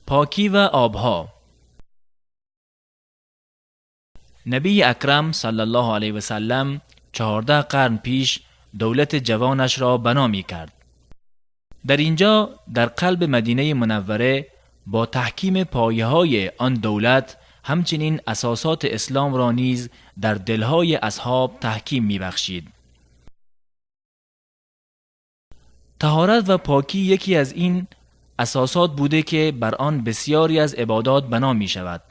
Покӣ ва обҳо. Набии Акрам саллаллоҳу алайҳи васаллам 14 қарн пеш давлати ҷавонашро бино мекард. Дар инҷо дар қалби Мадинаи Мунаввара бо таҳкими пояҳои он давлат ҳамчунин асосоти исломро низ дар дилҳои асҳоб таҳким мебахшид. Таҳорат ва покӣ яке аз ин асосот буда ки бар он бисёре аз ибодат бино мешавад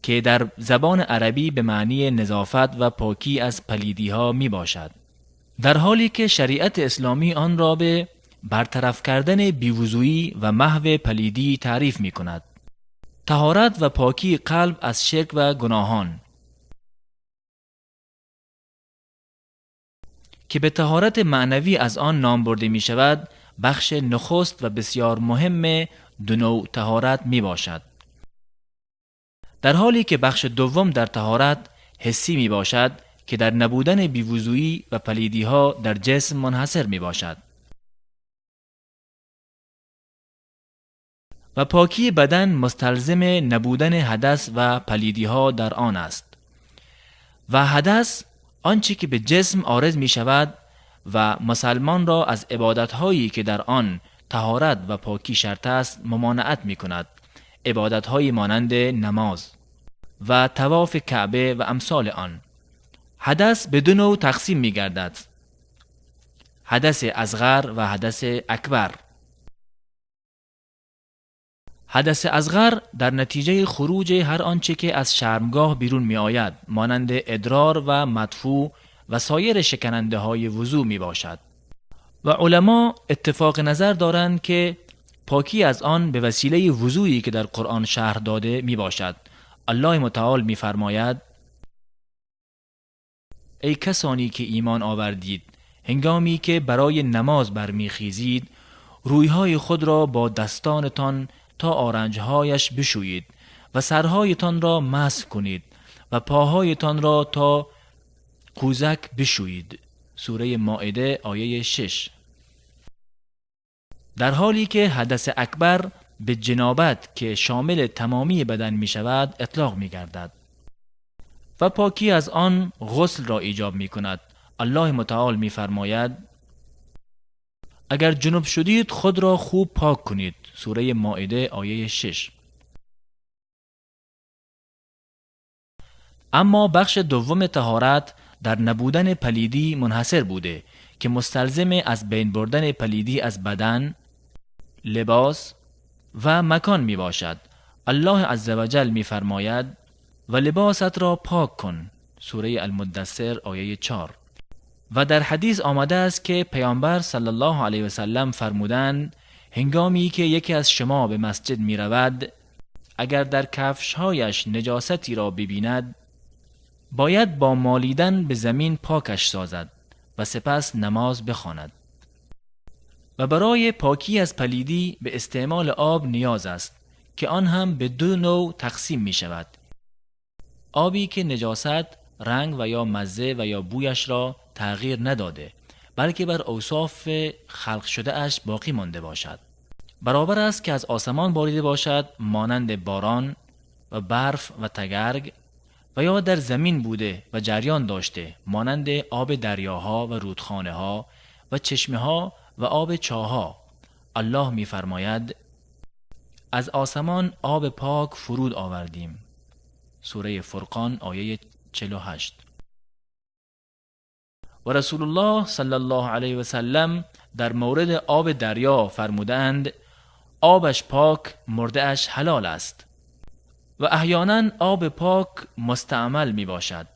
ки дар забони арабӣ ба маънии назофат ва покӣ аз палидиҳо мебошад, дар ҳоле ки шариати исломӣ онро ба бартараф кардани бевузӯӣ ва маҳви палидӣ таъриф мекунад. Таҳорат ва покии қалб аз ширк ва гуноҳон ки ба таҳорати маънавӣ аз он ном бурда мешавад, бахши нахуст ва бисёр муҳими ду навъ таҳорат мебошад. Дар ҳоле ки бахши дуввум дар таҳорат ҳиссӣ мебошад ки дар набудани бевузӯӣ ва палидиҳо дар ҷисм мунҳасир мебошад ва покии бадан мусталзими набудани ҳадас ва палидиҳо дар он аст ва ҳадас он чӣ ки ба ҷисм орз мешавад ва мусалмонро аз ибодатҳое ки дар он таҳорат ва покӣ шарт аст мумонаат мекунад, ибодатҳои монанди намоз ва тавофи Каъба ва амсоли он. Ҳадас ба ду навъ тақсим мегардад: ҳадаси асғар ва ҳадаси акбар. Ҳадаси асғар дар натиҷаи хуруҷи ҳар он чӣ ки аз шармгоҳ берун меояд, монанди идрор ва мадфӯъ ва соири шиканандаҳои вузӯ мебошад ва уламо иттифоқи назар доранд ки покӣ аз он ба василаи вузӯе ки дар Қуръон шарҳ дода мебошад. Аллоҳи мутаол мефармояд: эй касоне ки имон овардид, ҳингоме ки барои намоз бармехезид, рӯйҳои худро бо дастонатон то оранҷҳояш бишӯед ва сарҳоятонро масҳ кунед ва поҳоятонро то қӯзак бишӯед. Сураи Моида ояи 6. Дар ҳоле ки ҳадаси акбар ба ҷанобат ки шомили тамомии бадан мешавад итлоқ мегардад ва покӣ аз он ғуслро эҷоб мекунад. Аллоҳи мутаол мефармояд: агар ҷунуб шудид худро хуб пок кунед. Сураи Моида ояи 6. Аммо бахши дуввуми таҳорат дар набудани палидӣ мунҳасир буда ки мусталзими аз байн бурдани палидӣ аз бадан, либос ва макон мебошад. Аллоҳи азза ва ҷал мефармояд: ва либосатро пок кун. Сураи Алмуддассир ояи 4. Ва дар ҳадис омадааст ки паёмбар саллаллоҳу алайҳи васаллам фармуданд: ҳингоме ки яке аз шумо ба масҷид меравад, агар дар кафшҳояш наҷосатеро бибинад, бояд бо молидан ба замин покаш созад ва сипас намоз бихонад. Ва барои покӣ аз палидӣ ба истеъмоли об ниёз аст ки он ҳам ба ду навъ тақсим мешавад: обе ки наҷосат, ранг ва ё мазза ва ё бӯяшро тағйир надода, балки бар авсофи халқ шудааш боқӣ монда бошад. Баробар аст ки аз осмон борида бошад, монанди борон ва барф ва тагарг, ва ё дар замин буда ва ҷараён дошта, монанди оби дарёҳо ва рӯдхонаҳо ва чашмаҳо ва оби чоҳҳо. Аллоҳ мефармояд: аз осмон оби пок фуруд овардем. Сураи Фурқон ояи 48. Ва Расулуллоҳ саллаллоҳу алайҳи васаллам дар мавриди оби дарё фармудаанд: обаш пок, мурдааш ҳалол аст. Ва аҳёнан оби пок мустаъмал мебошад,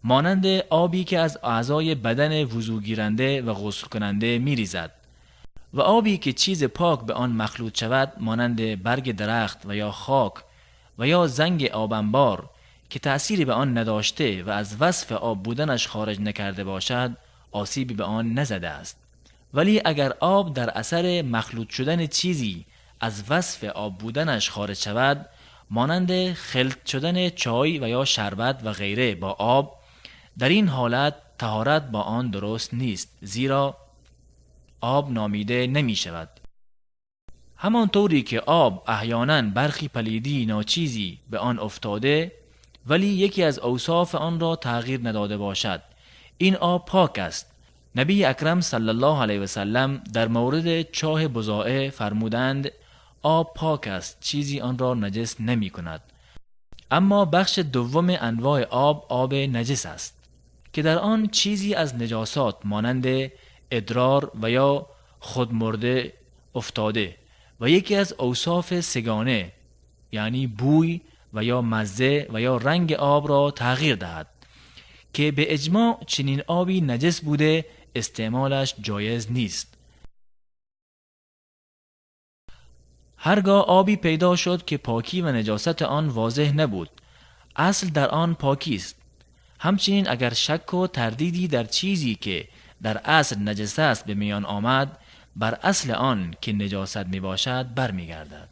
монанди обе ки аз аъзои бадани вузӯгиранда ва ғуслкунанда мерезад, ва обе ки чизи пок ба он махлут шавад, монанди барги дарахт ва ё хок ва ё занги обанбор ки таъсире ба он надошта ва аз васфи об буданаш хориҷ накарда бошад, осибе ба он назадааст. Вале агар об дар асари махлут шудани чизе аз васфи об буданаш хориҷ шавад, монанди хилт шудани чой ва ё шарбат ва ғайра бо об, дар ин ҳолат таҳорат бо он дуруст нест, зеро об номида намешавад. همانطوری که آب احیانا برخی پلیدی ناچیزی به آن افتاده ولی یکی از اوصاف آن را تغییر نداده باشد، این آب پاک است. نبی اکرم صلی الله علیه و سلم در مورد چاه بضاعه فرمودند: آب پاک است، چیزی آن را نجس نمی کند. اما بخش دوم انواع آب، آب نجس است که در آن چیزی از نجاسات مانند ادرار و یا خودمرده افتاده و یکی از اوصاف سه‌گانه، یعنی بوی و یا مزه و یا رنگ آب را تغییر دهد که به اجماع چنین آبی نجس بوده، استعمالش جایز نیست. هرگاه آبی پیدا شد که پاکی و نجاست آن واضح نبود، اصل در آن پاکی است. همچنین اگر شک و تردیدی در چیزی که در اصل نجس است به میان آمد، بر اصل آن که نجاست می باشد برمیگردد.